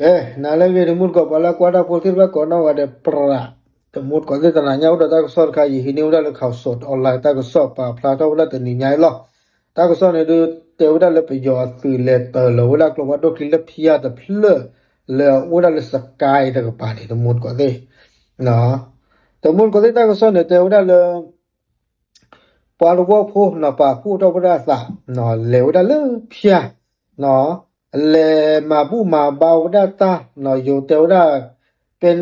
အဲ နၤလၢအဂ့ၤ တမူတကိး ပှၤလၢကွၢ်တၢ်ဖိသ့ၣ်တဖၣ်ကိးနီၢ်ဂၤဒဲး ပြး တမူတကိးသ့ၣ် တနၤညါအိၣ်ဒီးတၢ်ကစီၣ်တခါ ယဟံးန့ၢ်ဝဲဒၣ်လၢ ข่าวสดออนไลน์ တၢ်ကစီၣ်ပာ်ဖျါထီၣ်ဝဲဒၣ်တနံၤညါအံၤလီၤ. တၢ်ကစီၣ်န့ၣ်ဒုး တဲဝဲဒၣ်လၢပယီၤအသုးလဲၤတၢၤလီၤဝဲဒၣ်ကျိဖးဒိၣ်ချံလၢဖၠါတဖျၢၣ် လၢအအိၣ်ဝဲဒၣ်လၢစကဲတကပၤန့ၣ် တမူတကိးသ့ၣ် တမူတကိးသ့ၣ် တၢ်ကစီၣ်န့ၣ် တဲဝဲဒၣ်လၢ ပှၤသဝီဖိနီၤ ပာ်ဖှိၣ်ထီၣ်ဝဲဒၣ်အသး လဲၤဝဲဒၣ်လၢဖၠါနီၤ လဲၤမၤဘူၣ်မၤဘါဝဲဒၣ်တၢ်နီၤ ယိၤတဲဝဲဒၣ် เป็น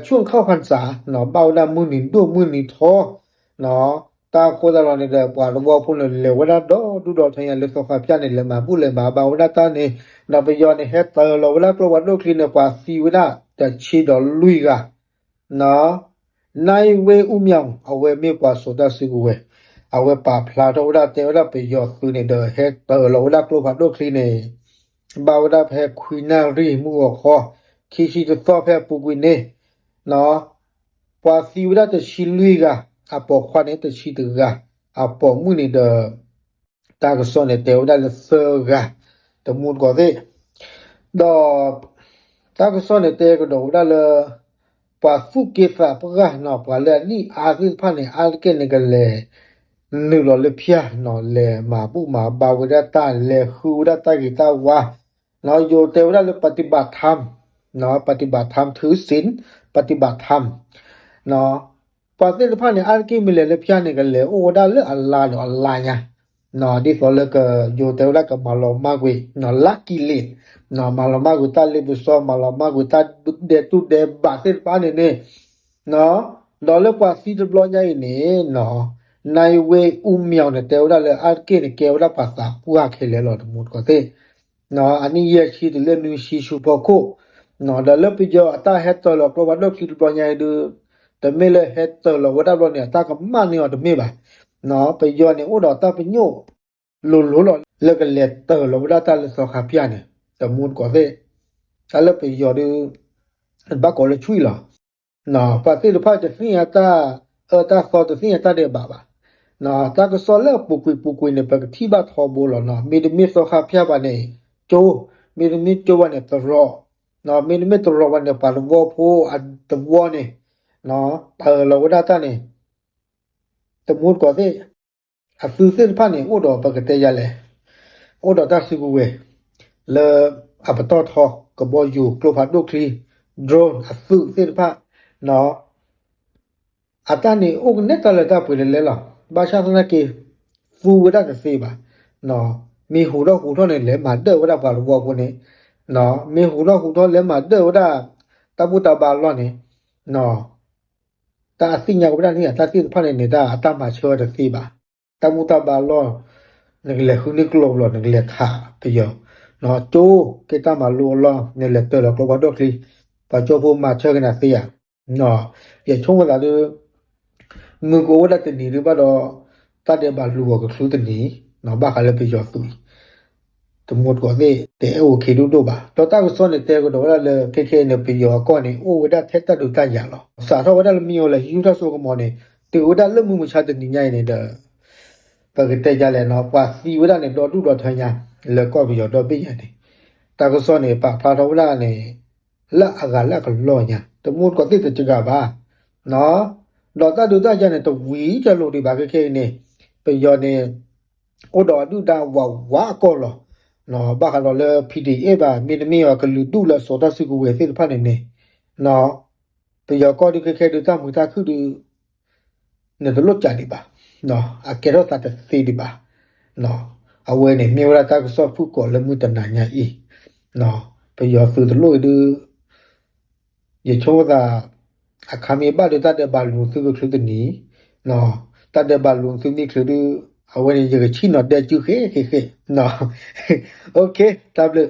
ช่วงเข้าพรรษาနီၤ ဘၣ်ဝဲဒၣ်မုၢ်နံၤဒိၣ်မုၢ်နံၤထီနီၤ တၢ်အဃိသတးဒီးန့ၣ်ဒီး ပှၤသဝီဖိန့ၣ် လဲၤဝဲဒၣ်ဒီဒူၣ်ဒီထၢညါလၢသီခါဖၠါန့ၣ် လဲၤမၤဘူၣ်လဲၤမၤဘါဝဲဒၣ်တၢ်န့ၣ် ဒီးပယီၤန့ၣ် ဟဲတၢၤလီၤဝဲဒၣ်ကျိဖးဒိၣ်ချံန့ၣ် ပှၤသံဝဲဒၣ်တဆံဒီးလွံၢ်ဂၤ နီၤ နၢၢ်ဝ့ၢ်အူမၠီၤ အဝဲမ့ၢ်ပှၤစိာ်တၢ်စုကဝဲၤ အဝဲပာ်ဖျါထီၣ်ဝဲဒၣ်တဲဝဲဒၣ်ပယီၤသုးန့ၣ်ဒီး ဟဲတၢၤလီၤဝဲဒၣ်ကျိဖးဒိၣ်ချံန့ၣ် ဘၣ်ဝဲဒၣ်ဖဲခွံနၣ်ရံၣ်မုၢ်ဂီၤခီ ခံဆံတသီဖဲအပူၤကွံာ်န့ၣ် နီၤ ပှၤသံဝဲဒၣ်တဆံလွံၢ်ဂၤ အပိာ်ခွါန့ၣ်တဆံတဂၤ အပိာ်မုၣ်န့ၣ်ဒီး တၢ်ကစီၣ်န့ၣ်တဲဝဲဒၣ်လၢသၢဂၤ တမူတကိးသ့ၣ် ဒီး တၢ်ကစီၣ်န့ၣ်တဲကဒီးဝဲဒၣ်လၢ ပှၤသူၣ်က့သးပှၢ်နီၤ ပှၤလၢအနံၣ်အါသ့ၣ်တဖၣ်န့ၣ် အါတက့ၢ်န့ၣ် ကလဲၤနုာ်လီၤလၢဖၠါနီၤ လဲၤမၤဘူၣ်မၤဘါဝဲဒၣ်တၢ် လဲၤဃုဝဲဒၣ်တၢ်ဂ့ၤတၢ်ဝါနီၤ ယိၤတဲဝဲဒၣ်လၢ ปฏิบัติธรรม နီၤ ปฏิบัติธรรม ถือศีล ปฏิบัติธรรม နီၤ ပှၤသ့ၣ်တဖၣ်န့ၣ် အါတက့ၢ်မ့ၢ်လဲၤလၢဖၠါန့ၣ် ကလဲၤအိၣ်ဝဲဒၣ်လၢအလါဒီးအလါညါ နီၤ ဒ်သိးလၢကယိၤတဲဝဲဒၣ်ကမၤလီၤမၢ်ကွံာ် နီၤ လၢကံလ့ၤ နီၤ မၤလီၤမၢ်ကွံာ်တၢ်လ့ပစီ မၤလီၤမၢ်ကွံာ်တၢ်ဒဲးတူၢ်ဒဲးဘးသ့ၣ်တဖၣ်န့ၣ်န့ၣ် နီၤ ဒီးလၢပှၤသံတဘျီညါအံၤန့ၣ် နီၤ နၢၢ်ဝ့ၢ်အူမၠီၤန့ၣ် တဲဝဲဒၣ်လၢအါတက့ၢ်န့ၣ် ကဲဝဲဒၣ်ပှၤသးပှၢ်ခဲလၢာ်လီၤ တမူတကိးသ့ၣ် နီၤ အနံၣ်ယဲၢ်ဆံတုၤလၢနွံဆံဆူဖီခိၣ် နီၤ ဒီးလၢပယီၤအတၢ်ဟဲတၢၤလီၤကျိဖးဒိၣ်ချံတဘျီညါအံၤဒုး တမ့ၢ်လၢဟဲတၢၤလီၤဝဲဒၣ်ဘျီန့ၣ် အတၢ်ကမၣ်န့ၢ်အီၤတမ့ၢ်ဘၣ် နီၤ ပယီၤန့ၣ်အိၣ်ဒီးတၢ်ပညိၣ် လိၤလိၤလီၤ လၢကလဲၤတၢၤလီၤဝဲဒၣ်တၢ်လၢသီခါဖၠါန့ၣ် တမူတကိးသ့ၣ် တၢ်လၢပယီၤဒုး ဘၣ်ကိးလၢဆွံၣ်လီၤ ပှၤသ့ၣ်တဖၣ်တသ့ၣ်ညါတၢ်အၢတၢ်သီ တသ့ၣ်ညါတၢ်ဒဲးဘးဘၣ် တၢ်ကစီၣ်လၢအပူၤကွံာ်ပူၤကွံာ်န့ၣ် ပကထံၣ်ဘၣ်ထီဘိလီၤ မ့တမ့ၢ်သီခါဖၠါဘၣ်န့ၣ် ကၠိ မ့တမ့ၢ်ကၠိဘၣ်န့ၣ် တရီး မ့တမ့ၢ်တရီးဘၣ်န့ၣ် ပှၤသဝီဖိအသဝီန့ၣ် တၢၤလီၤဝဲဒၣ်တၢ်န့ၣ် တမူတကိးသ့ၣ် အသုးသ့ၣ်တဖၣ်န့ၣ် အိၣ်ဒီးပကတဲယၤလဲၣ် အိၣ်ဒီးတၢ်စုကဝဲၤ လၢအပတီၢ်ထီ ကဘီယူၤ ကျိဖးဒိၣ်ချံ drone အသုးသ့ၣ်တဖၣ် အတၢ်န့ၣ်အိၣ်ကနဲတၢ်လၢတၢ်ပှဲၤလဲၤလဲၤလီၤ ဘၣ်ဆၣ်သနာ်က့ သူဝဲဒၣ်တသ့ဘၣ် မ့ၢ်ဟူးထီၣ်ဟူးထီၣ်န့ၣ် လဲၤမၤဒၢၣ်ဝဲဒၣ်ပှၤသဝီဖိန့ၣ် မ့ၢ်ဟူးထီၣ်ဟူးထီၣ်လဲၤမၤဒၢၣ်ဝဲဒၣ် တၢ်ဘူၣ်တၢ်ဘါအလီၢ်န့ၣ် တၢ်အသ့ၣ်ညါဝဲဒၣ်န့ၣ် တၢ်သ့ၣ်တဖၣ်န့ၣ်န့ၣ် တၢ်အတၢ်မၤဆၢဝဲတသ့ဘၣ် တၢ်ဘူၣ်တၢ်ဘါအလီၢ် နကလဲၤဃုန့ၢ်ကျိလီၤ နကလဲၤခးပယီၤ ကၠိက့ၤတၢ်မၤလိအလီၢ် နလဲၤတၢၤလီၤကျိဖးဒိၣ်ချံ ပှၤကၠိဖိမၤဆၢက့ၤနၤသ့ဧါ ယဆိကမိၣ်သးဒုး မုၢ်ကအိၣ်ဝဲဒၣ်တနံၤဒုးဘၣ်ဒီး တၢ်ဒဲးဘးလူၤအီၤကချုးတနံၤ ဘၣ်ဃးလၢပယီၤသုး တမူတကိးသ့ၣ် တအဲၣ်အိၣ်ခ့ဒိၣ်ဒိၣ်ဘၣ် ဒီးတၢ်ကစီၣ်န့ၣ်တဲကဒီးဝဲဒၣ်လၢ ခဲခဲအံၤန့ၣ် ပယီၤအကီၢ်န့ၣ် အိၣ်ဝဲဒၣ်ထဲတၢ်ဒုးတၢ်ယၤလီၤ စးထီၣ်ဝဲဒၣ်လၢမ့ၢ်အီၤလၢ ယူၢ်ထီၣ်စိကမီၤန့ၣ် တုၤဝဲဒၣ်လၢမုၢ်မဆါတနံၤညါအံၤန့ၣ်ဒီး ပကတဲယၤလဲၣ်နီၤ ပှၤသံဝဲဒၣ်န့ၣ် ဒီဒူၣ်ဒီထၢညါ လၢကီၢ်ပယီၤဒီဘ့ၣ်ညါန့ၣ် တၢ်ကစီၣ်န့ၣ် ပာ်ဖျါထီၣ်ဝဲဒၣ်န့ၣ် လၢအဂၤလၢအကလီၢ်ညါ တမူတကိးသ့ၣ်တကဂၤဘၣ် ဒီးတၢ်ဒုးတၢ်ယၤန့ၣ် တဝံၤတလိာ်ဒံးဘၣ်ခဲခဲအံၤန့ၣ် ပယီၤန့ၣ် အိၣ်ဒီးအဒုၣ်ဒါဝးဝးအကီၢ်လီၤ ဘၣ်ဃးဒီးလၢ ဖံဒံၣ်အဲၣ် ဘၣ် မ့တမ့ၢ်အီၤကလုာ်ဒူၣ်လၢအစိာ်တၢ်စုကဝဲၤသ့ၣ်တဖၣ်န့ၣ်န့ၣ် ပယီၤကီၢ်ဒုးခဲခဲဒုးတၢ်မုာ်တၢ်ခုၣ်ဒုး နတလိၣ်ကးဒံးဘၣ် အကဲထီၣ်သးတသ့ဒံးဘၣ် အဝဲန့ၣ်မ့ၢ်ဝဲဒၣ်တၢ်ကစီၣ်ဖုၣ်ကိာ်လၢမုၢ်တနၤညါအံၤ ပယီၤသုးတလိၣ်အံၤဒုး ယဆိကမိၣ်သး အခါမ့ၢ်ဘၣ်ဒုးတၢ်ဒဲးဘးလူၤသုကချုးတနံၤ တၢ်ဒဲးဘးလူၤသုမ့ၢ်ချုးဒုး အဝဲန့ၣ်ယကဆံၣ်နီၤဒဲကၠူဃဲဃဲဃဲ တၢ်ဘျုး